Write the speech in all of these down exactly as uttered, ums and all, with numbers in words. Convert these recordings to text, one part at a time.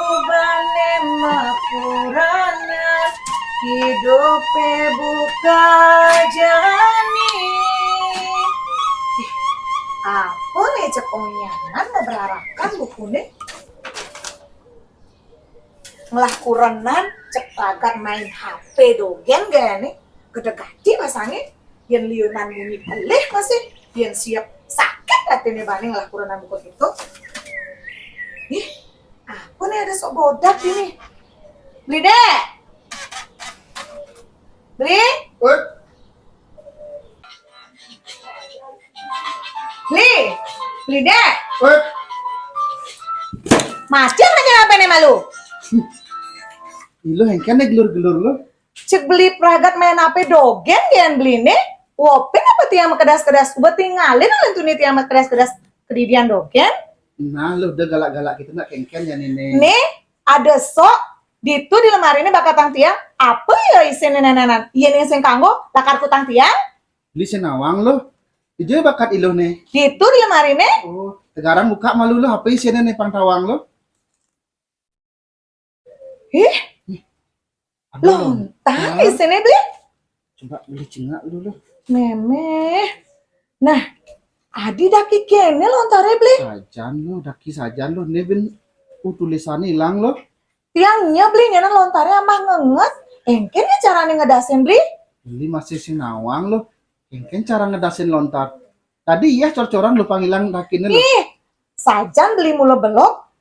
Bane mapuranan, hidupe buka jani. Ih, apa nih cek onyangan mau berarakan bukune? Ngelah kurenan, cek ragat main H P dogen gaya nih. Gede gaji pasange, yen liunan munyi gelih masih, yen siap sakit atine bani ngelah kurenan buku gitu. Ih, apa nih ada sok bodak ini? Beli, Dek. Beli? Woi. Beli. Beli, Dek. Woi. Macet aja apa nih malu? Ih, lu engken deh gelur-gelur lu. Cek beli pragat main H P dogen gen beli nih. Wopin apa tiang makedas-kedas? Uba tingalin alin tuni tiang makedas-kedas kedidian dogen. Nah, lu udah galak-galak gitu nak kengken ya nene. Nih, ada sok ditu di lemari ini bakatang tiang. Apa ya isine nenenan? Iya nih sing kanggo lakar kutang tiang. Beli senawang lu. Ije bakat iluh nih. Ditu di lemari nih. Oh, tegaran buka malu lu apa isine nih pang tawang lu? Ih, lontar isine beli. Coba beli cengak lu lu. Memeh. Nah, adi daki kene lontare beli. Sajan lu, daki sajan lu. Ini ben uh, tulisannya hilang lu. Tiangnya beli nyana lontare amah ngenget. Engken ya carane ngedasin beli. Beli masih sinawang lu. Engken cara ngedasin lontar. Tadi iya cor-coran lu pangilang dakine lu. Ih, sajan beli mula belok.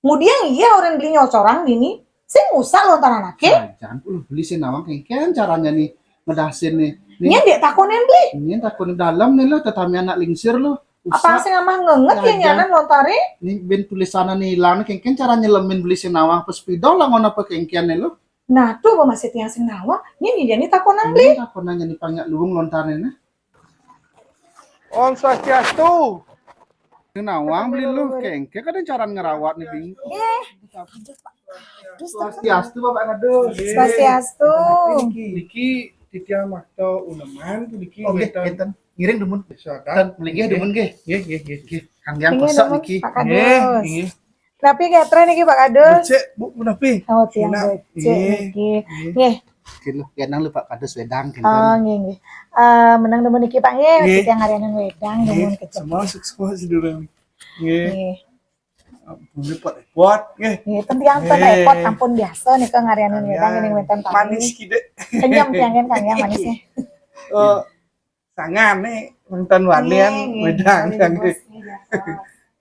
Kemudian iya orang beli nyocorang gini, sing usah lontaran ake. Nah, jangan puluh beli sih nawang kengken caranya nih ngedasin nih. Nih. Nyen dek takonin beli. Nyen takonin dalam nih lo, tetami anak lingsir lo. Apa sing amah ngenget ya nyanan lontare? Nih ben tulisanan nih hilang kengken cara nyelemin beli sih nawang pas pidol lah ngono apa kengken nih lo. Nah tuh apa masih tiang sing nawang? Nyen jadi takonan beli. Takonan jadi panyak luung lontare nih. Om Swastiastu. Nawang beli lu kengke kadang cara ngerawat nih bing. Eh, Swastiastu Bapak Kadus. Swastiastu. Niki titiang makta uleman tu niki. Oke, enten. Ngiring dumun. Sadan. Melinggih dumun nggih. Nggih, nggih, nggih. Kang Yang kosak niki. Pak Kadus. Nggih. Tapi gatra niki Pak Kadus. Becik Bu menapi. Oh, tiang becik niki. Nggih. Oke, lu kenang lu Pak Kadus wedang kenten. Oh, nggih, nggih. Eh, menang demen iki Pak nggih, nggih. Kita ngarianin wedang demen kecil. Semua sukses sedurung. Nggih. Nggih. Ampun repot-repot nggih. Nggih, ten tiang ten repot ampun biasa nih ke ngarianin wedang ini wenten tamu. Manis kidik. Kenyam tiang kan Kang Yang manisnya. Eh, sangan nih wenten walian wedang nggih.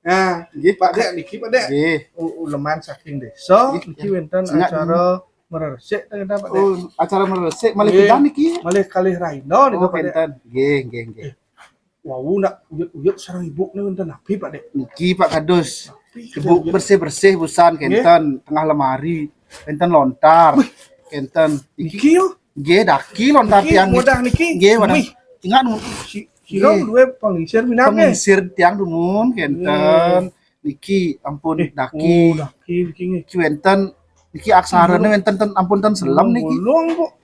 Nah, nggih Pak Dek niki Pak Dek. Nggih. Uleman saking desa niki wenten acara meresik teng Pak Dek. Oh, acara meresik malih pindah niki. Malih kalih raina nika Pak Dek. Nggih, nggih, nggih. Wau nak uyut-uyut sareng ibu ni wenten napi Pak Dek? Niki Pak Kadus. Ibu bersih-bersih busan kenten tengah lemari. Kenten lontar. Kenten niki yo. Nggih, daki lontar tiang. Wadah niki. Nggih, wadah. Ingat nu. Sira duwe pangisir minang nggih. Pangisir tiang dumun kenten. Niki ampun daki. Oh, daki niki nggih. Ki wenten niki aksarane wenten ten ampun ten selem niki.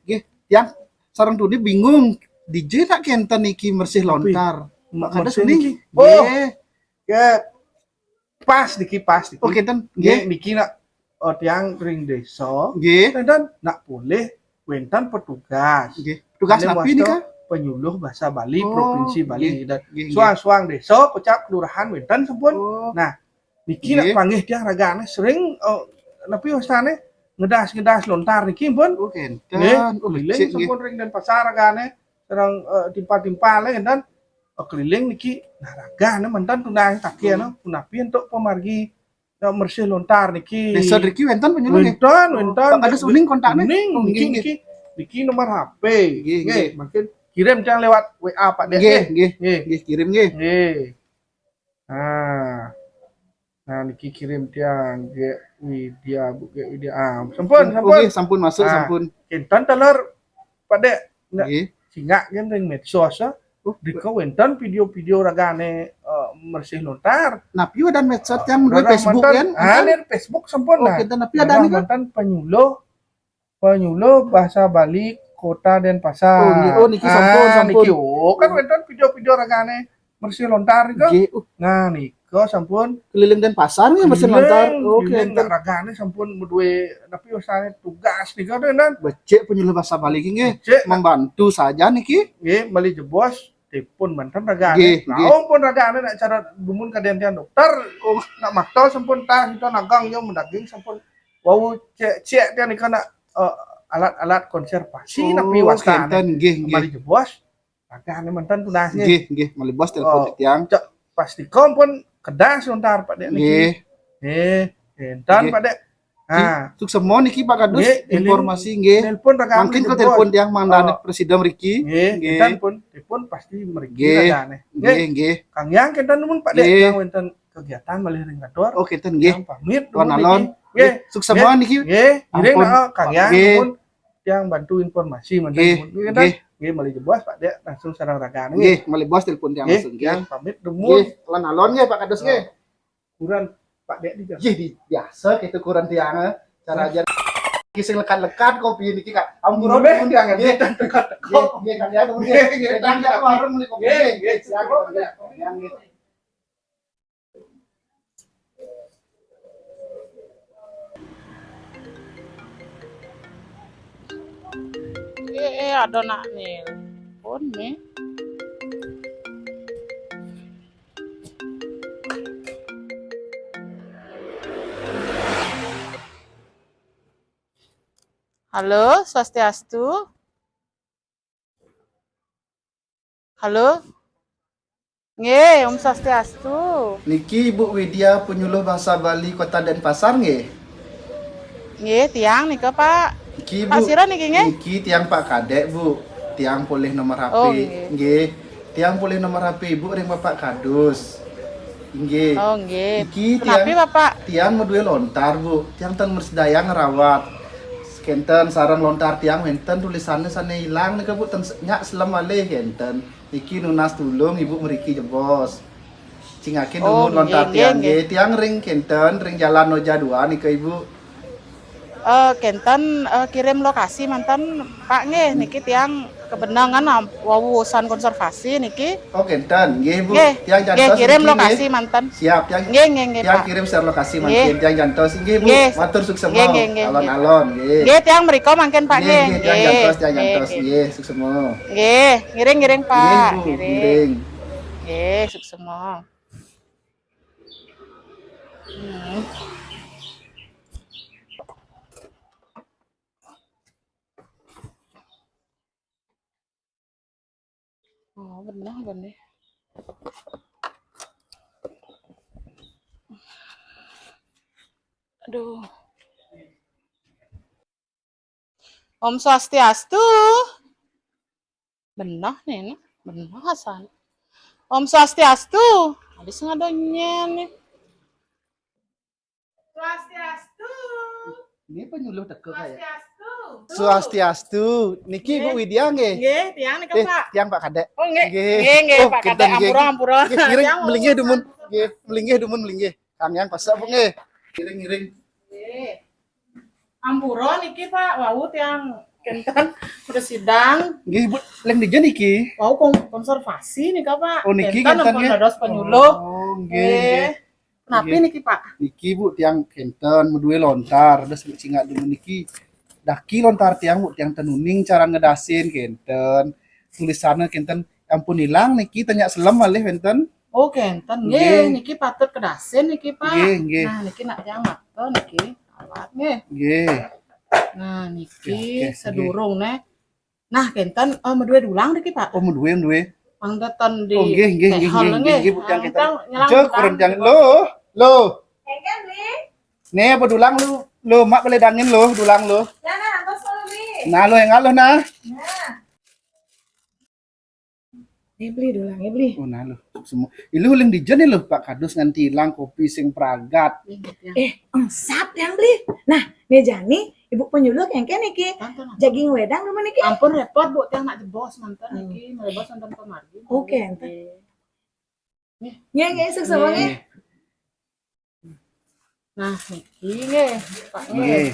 Nggih, tiang sareng tuni bingung. D J nak kenten niki mersih lontar. Mak kada suning. Oh. Nggih. Pas niki, pas niki. Oh, kenten. Nggih, nggih. Niki nak, eh, tiang ring desa. Nggih. Kenten nak boleh wenten petugas. Nggih. Petugas napi nika? Penyuluh bahasa Bali Provinsi Bali. Nggih, nggih. Suang-suang desa, kecap kelurahan wenten sampun. Oh. Nah, niki nak panggih tiang ragane sering, eh, napi wastane ngedas-ngedas lontar niki pun. Oh, kenten. Nggih, keliling sampun ring Denpasar ragane sareng, eh, timpal-timpal nggih kenten. Eh, keliling niki nah ragane menten tunai takian punapi untuk pemargi nak mersih lontar niki. Desa niki wenten penyuluh nggih? Wenten, wenten. Pak Kadus uning kontakne? Uning, oh, niki, nggih, nggih. Niki, niki nomor H P. Nggih, nggih. Nggih, mungkin kirim tiang lewat W A Pak Dek nggih. Nggih, nggih. Nggih, kirim nggih. Nggih. Nah. Nah, niki kirim tiang nggih Widya, Bu nggih Widya. Ah, sampun, sampun. Nggih, sampun masuk, sampun. Kinten taler Pak Dek. Nggih. Singak nggih ring medsos. Oh, dika wenten video-video ragane, eh, mersih lontar. Napi wadan medsos yang menurut Facebook kan? Ah, Facebook sampun. Oh, nah. Kita napi ada nih kan? Mantan penyuluh, penyuluh bahasa Bali Kota Denpasar. Oh, nggih. Oh, niki sampun, ah, sampun. Niki. Oh, kan wenten video-video ragane mersih lontar nika. Nggih, uh. Nah, nika. Sampun keliling Denpasar nggih, mesin lontar. Keliling, oh, keliling, keliling. Ragané sampun madué napi wastané tugas nika, Nan. Becik penyuluh bahasa Bali nggih. Becik. Membantu saja niki. Nggih, malih jebos, tipun manten ragané. Nggih, nggih. Sampun ragané nak cara dumun kadén tiang dokter. Oh. Nak makta sampun tah kita nagang ya madaging sampun. Wau cek-cek tiang nika nak, eh, alat-alat konservasi napi wastané. Oh, kénten, nggih, nggih. Malih jebos. Ragané manten tunas nggih. Nggih, nggih, malih bos telepon tiang. Cek, pastika pun kedah sebentar Pak Dék niki. Nggih. Nggih, entan Pak Dék. Nggih. Ha. Suksema niki Pak Kadus, nggih, informasi nggih. Nelpon ragané. Mangkin kok telepon tiang mangdané presida mriki. Nggih, nggih. Entan pun telepon pasti mriki ragané. Nggih, nggih. Kang Yang kénten numun Pak Dék, nggih, yang wénten kegiatan malih ring kantor. Oh, kénten nggih. Yang pamit numun niki. Nggih. Suksema niki. Nggih, ngiring, ampun, Kang Yang numun. Tiang bantu informasi manten. Nggih, nggih, nggih. Nggih, malih jebos Pak Dék langsung sareng ragané. Nggih, malih bos telepon tiang langsung nggih. Tiang pamit dumun. Nggih, alon-alon nggih Pak Kadus nggih. Kurenan Pak Dék di. Nggih, di biasa kitu kurenan tiang, eh. Cara aja. Nggih, sing lekat-lekat kopi niki Kak. Ampun nggih, dumun tiang nggih. Nggih, lekat-lekat. Nggih, nggih, Kang Dék. Nggih, nggih, nggih, Kang Dék, warung beli kopi. Nggih, nggih, siap, Kang Dék. Nggih, nggih. Eh, eh, ada nak nelpon nih. Halo, swastiastu. Halo? Nggih, Om Swastiastu. Niki Ibu Widya, penyuluh bahasa Bali Kota Denpasar, nggih? Nggih, tiang nika, Pak. Niki, Pak Bu, sira niki, nggih? Niki tiang Pak Kadék, Bu. Tiang polih nomor H P. Oh, nggih. Nggih. Tiang polih nomor H P Ibu ring Bapak Kadus. Nggih. Oh, nggih. Niki kenapi, tiang, Bapak? Tiang madué lontar, Bu. Tiang ten mrasidayang ngrawat. Kénten sareng lontar tiang wénten tulisané sané ilang nika, Bu, ten se-, nyak selem malih kénten. Niki nunas tulung Ibu mriki jebos. Cingakin dumun lontar tiang nggih. Oh, nggih, nggih. Tiang ring kénten, ring Jalan Oja dua nika, Ibu. Eh, kénten, eh, kirim lokasi manten, Pak, nggih. Niki tiang kebenengan am-, wau urusan konservasi niki. Oh, kénten. Nggih, Bu. Nggih. Tiang jantos nggih, kirim niki, nggih. Lokasi manten. Siap, tiang, nggih, nggih, nggih, tiang Pak. Kirim share lokasi mangkin, nggih. Tiang jantos, nggih, Bu. Nggih. Matur suksema. Nggih, nggih, nggih, nggih. Alon-alon, nggih. Nggih, tiang mriko mangkin, Pak, nggih, nggih. Nggih, tiang jantos, tiang jantos, nggih. Nggih, suksema. Nggih, ngiring, ngiring, Pak. Nggih, Bu, ngiring. Ngiring. Nggih, suksema. Hmm. Oh, bener, bener. Aduh. Om Swastiastu. Bener nih, nah. Bener asal. Om Swastiastu. Tadi sengaja nyen nih. Swastiastu. Ini penyuluh teka kayak. Swastiastu. Swastiastu. Niki Ibu Widya nggih? Nggih, tiang nika, eh, Pak. Tiang Pak Kadék. Oh, nggih. Nggih. Nggih, nggih, oh, Pak Kadék. Ampura, ampura. Nggih, ngiring, melinggih dumun. Nggih, melinggih dumun, melinggih. Kang Yang pasek, Bu, nggih. Ngiring, ngiring. Nggih. Ampura niki, Pak. Wau tiang kénten mrasidayang. Nggih, Bu. Leng dija niki? Wau kon-, konservasi nika, Pak. Oh, niki kénten ampun nggih? Dados penyuluh. Oh, nggih, nggih. Nggih. Kenapi niki, Pak? Niki, Bu, tiang kénten madué lontar, terus Bu cingak dulu niki. Daki lontar tiang, Bu, tiang ten uning cara ngedasin kénten. Tulisannya kénten ampun ilang niki, ten nyak selem malih wénten. Oh, kénten. Nggih, nggih. Niki patut kedasin niki, Pak. Nggih, nggih. Nah, niki nak tiang makta niki. Alat nggih. Nggih. Nah, niki oke, oke, nggih. Sedurung neh. Nah, kénten, eh, madué dulang niki, Pak. Oh, madué, madué. Mangda ten di. Oh, nggih, nggih, nggih, tehel nggih, nggih, nggih, Bu, tiang kénten. Nyelang jek dulang kurang tiang. Lo, lo. Kénten, Bli. Nih, apa dulang lu? Lo, mak boleh dangin lo, dulang lo. Nah, nah, antos lo, Bli. Nah, lo yang ngaluh, nah. Nah. Eh, Bli, dulang, eh, Bli. Oh, nah, lo. Semua. Ilu uling dijen nih, lo, Pak Kadus nganti ilang kopi sing pragat. Eh, engsap yang, Bli. Nah, nih jani, Ibu penyuluh kéngkén niki. Tante, tante. Jagi ngwédang dumun niki. Ampun répot, Bu, tiang nak jebos manten niki, malih bos manten pamargi. Oke, enten. Nggih. Nggih, nggih, suksma nggih. Nggih. Nah, niki nggih, Pak nggih. Nggih.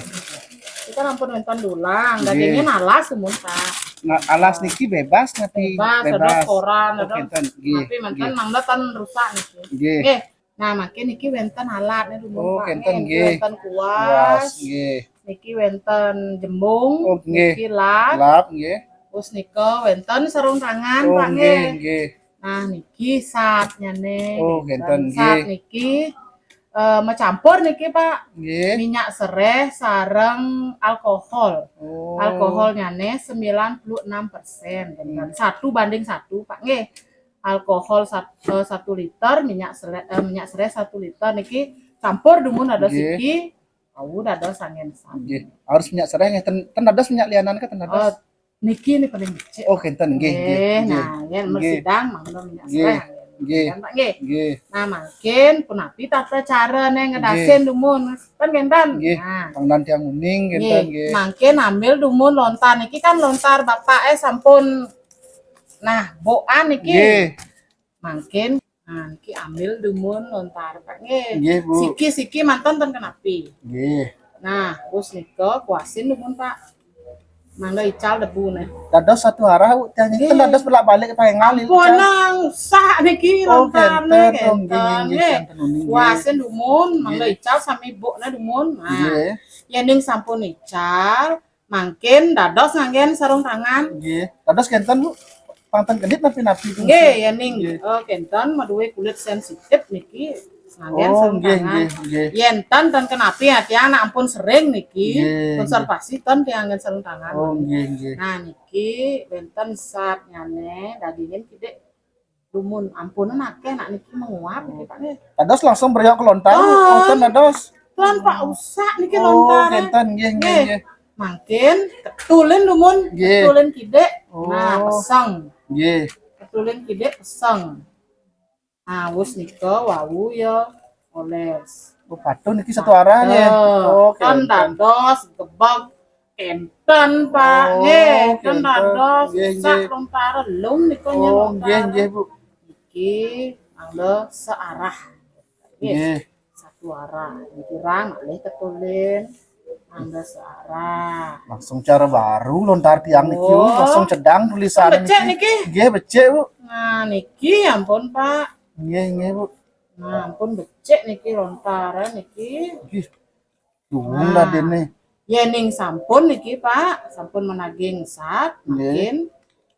Kita ampun wénten dulang, nggih. Dagingnya nalas semua, Pak. Nah, alas niki bebas napi? Bebas, ada koran, ada. Oh, kénten, nggih, tapi manten nggih. Mangda ten rusak niki. Nggih. Nggih. Nah, mangkin niki wénten alatné dumun, oh, Pak, kénten nggih. Niki wénten kuas. Kuas, nggih. Niki wénten jembung, oh, nggih. Niki lap. Lap, nggih. Terus nika wénten sarung tangan, oh, Pak, nggih, nggih. Nah, niki satnyané. Oh, kénten, nggih. Sat niki, eh, macampur niki, Pak. Nggih. Minyak seréh sareng alkohol. Oh. Alkoholnyané sembilan puluh enam persen, kénten. Hmm. Satu banding satu, Pak, nggih. Alkohol sat-, eh, satu liter, minyak sele-, eh, minyak seréh satu liter niki campur dumun dados, nggih, siki, wau dados anggén sat. Nggih. Harus minyak seréh nggih, ten, ten dados minyak lianan kah, ten dados? Oh, niki ni paling becik. Oh, kénten, nggih, nggih, nggih. Nggih, nah, yén, nggih, mersidang mangda minyak seréh. Nggih. Kan, Pak, nggih. Nggih. Nah, mangkin punapi tata carané ngedasin, nggih, dumun. Kan kénten. Nggih. Nah. Pangdan tiang uning, kénten, nggih, nggih. Mangkin ambil dumun lontar niki kan lontar Bapak, eh, sampun, nah, bokan niki. Nggih. Mangkin, nah, niki ambil dumun lontar, Pak, nggih. Nggih, Bu. Siki-siki manten ten kenapi. Nggih. Nah, terus nika kuasin dumun, Pak. Mangda ical debuné. Dados satu arah, Bu. Tiang niki, nggih, dados bolak-balik paéngal. Ampun, nang usah niki, oh, lontarné, kénten. Oh, nggih, nggih, nggih, nggih. Kénten uning, nggih. Kuasin dumun, mangda, nggih, ical sami bokné dumun. Nah, nggih, yéning sampun ical, mangkin dados nganggén sarung tangan. Nggih. Dados kénten, Bu. Pang ten kedip napi-napi, Bu. Nggih, yéning, nggih, eh, kénten madué kulit sensitif niki nganggén, oh, sarung, nggih, tangan. Nggih, nggih. Yén ten, ten kenapi ya, tiang nak ampun sering niki. Nggih, nggih. Konservasi ten tiang nganggén sarung tangan. Oh, nggih, nggih. Nah, niki wénten satnyané, dagingin kidik dumun. Ampun, akéh nak niki menguap niki, Pak, nggih. Dados langsung berayok ke lontar, Bu. Ah. Oh, ten dados. Ten, Pak, usah niki, oh, lontar, eh. Kénten, nggih, nggih, nggih. Mangkin ketulin dumun, nggih, ketulin kidik. Oh. Nah, peseng. Nggih. Ketulin kidik peseng. Nah, wus nika wau ya oles. Oh, patuh niki satu arah nggih. Patuh. Oh, ten, kénten, dados gebeg kénten, Pak. Oh, nggih, ten, kénten, dados, nggih, sak, nggih, lontar lung nika, oh, nyen, lontar, nggih, nggih, Bu. Niki mangda searah. Nggih. Nggih. Satu arah. Niki rang malih ketulin. Mangda searah. Langsung cara baru lontar tiang niki, Bu. Oh. Langsung cedang tulisan. Becik niki. Nggih, becik, Bu. Nah, niki ampun, Pak. Nggih, nggih, Bu. Nah, ampun becik niki lontar niki. Nggih. Dumun, nah, lah déné. Yéning sampun niki, Pak, sampun menaging sat, nggih,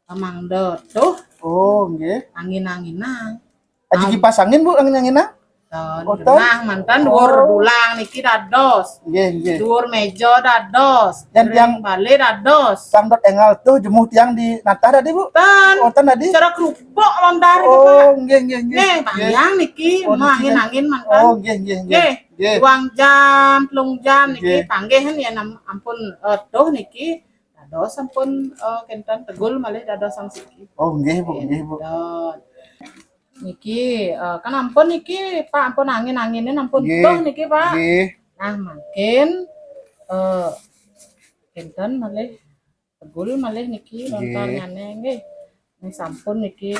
mangkin mangda tuh. Oh, nggih. Angin-anginan. Aji, am, kipas angin, Bu, angin-anginan? Ten, oh, ten? Genah manten, oh, duur dulang niki dados. Nggih, nggih. Duur méja dados. Yén ring tiang balé dados. Tiang dot énggal tuh jemuh tiang di natah tadi, Bu? Ten. Oh, ten tadi? Cara kerupuk lontar niki, oh, Pak. Nggih, nggih, nggih. Nggih, nggih. Panjang niki, oh, niki, angin-angin manten. Oh, nggih, nggih, nggih. Nggih. Nggih. Duang jam, telung jam niki, nggih, panggih kan ya, nam-, ampun, eh, tuh niki. Dados sampun, eh, kénten tegul malih dados sang siki. Oh, nggih, Bu, nggih, Bu. Kénten. Niki, eh, kan ampun niki, Pak, ampun angin-anginin ampun, nggih, tuh niki, Pak. Nggih. Nah, mangkin, eh, kénten malih tegul malih niki, nggih, lontarnyané nggih. Niki sampun niki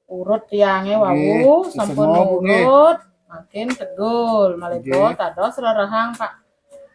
urut tiangé wau, nggih, sampun semua, Bu, nggih, urut, mangkin tegul malih, nggih, bos, dados rerehang, Pak.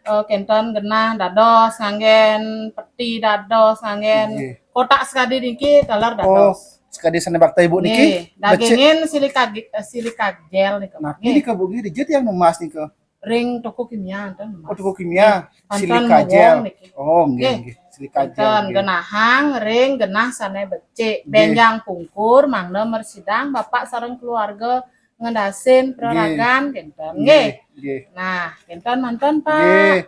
Eh, kénten genah dados nganggén peti, dados nganggén, nggih, kotak sekadi niki taler dados. Oh, sekadi sané bakta Ibu niki. Nggih, becik. Dagingin silika ge-, eh, silika gel nika. Nah, nggih, nika, Bu, nggih, dijit yang emas nika. Ring toko kimia, ten, emas. Oh, toko kimia. Nggih. Panten silika gel. Mowong niki. Oh, nggih, nggih, nggih. Silika gel, kénten, nggih, genahang ring genah sané becik. Nggih. Bénjang pungkur mangda mersidang Bapak sareng keluarga ngedasin, nggih, peragan, kénten. Nggih, nggih, nggih. Nah, kénten manten, Pak. Nggih.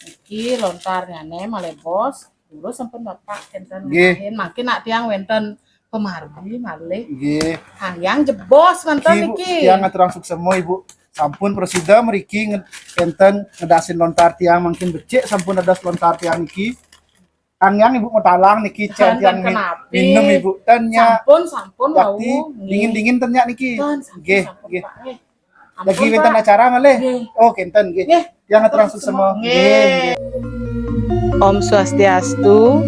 Niki lontarnyané malih bos. Terus sampun Bapak kénten, nggih, ngenahin. Mangkin nak tiang wénten pamargi malih. Nggih. Hangyang jebos manten niki, Bu, niki. Tiang ngaturang suksema, Ibu. Sampun prasida mriki nge-, kénten ngedasin lontar tiang, mangkin becik sampun dados lontar tiang niki. Hangyang Ibu matalang niki, cén tiang mi-, kenapi, minum, Ibu. Ten nya. Sampun, sampun, yakti wau, nggih, dingin-dingin ten nya niki. Ten, sampun, nggih, sampun, nggih, Pak, nggih. Lagi ampun, wénten, Pak, acara malih? Nggih. Oh, kénten, nggih. Nggih. Tiang atur langsung semua. Nggih. Nggih. Om Swastiastu.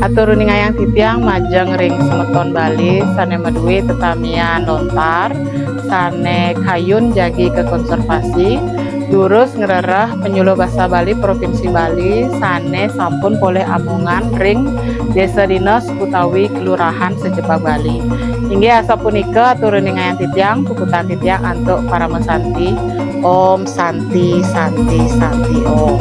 Atur uningayang titiang majeng ring semeton Bali sané madué tetamian lontar, sané kayun jagi kakonservasi, Durus ngrereh penyuluh basa Bali Provinsi Bali sane sampun polih amongan ring Desa Dinas utawi Kelurahan sajebag Bali. Inggih asapunika aturang ningayang titiang, puputang titiang antuk parama santi. Om Santi, Santi, Santi, Om.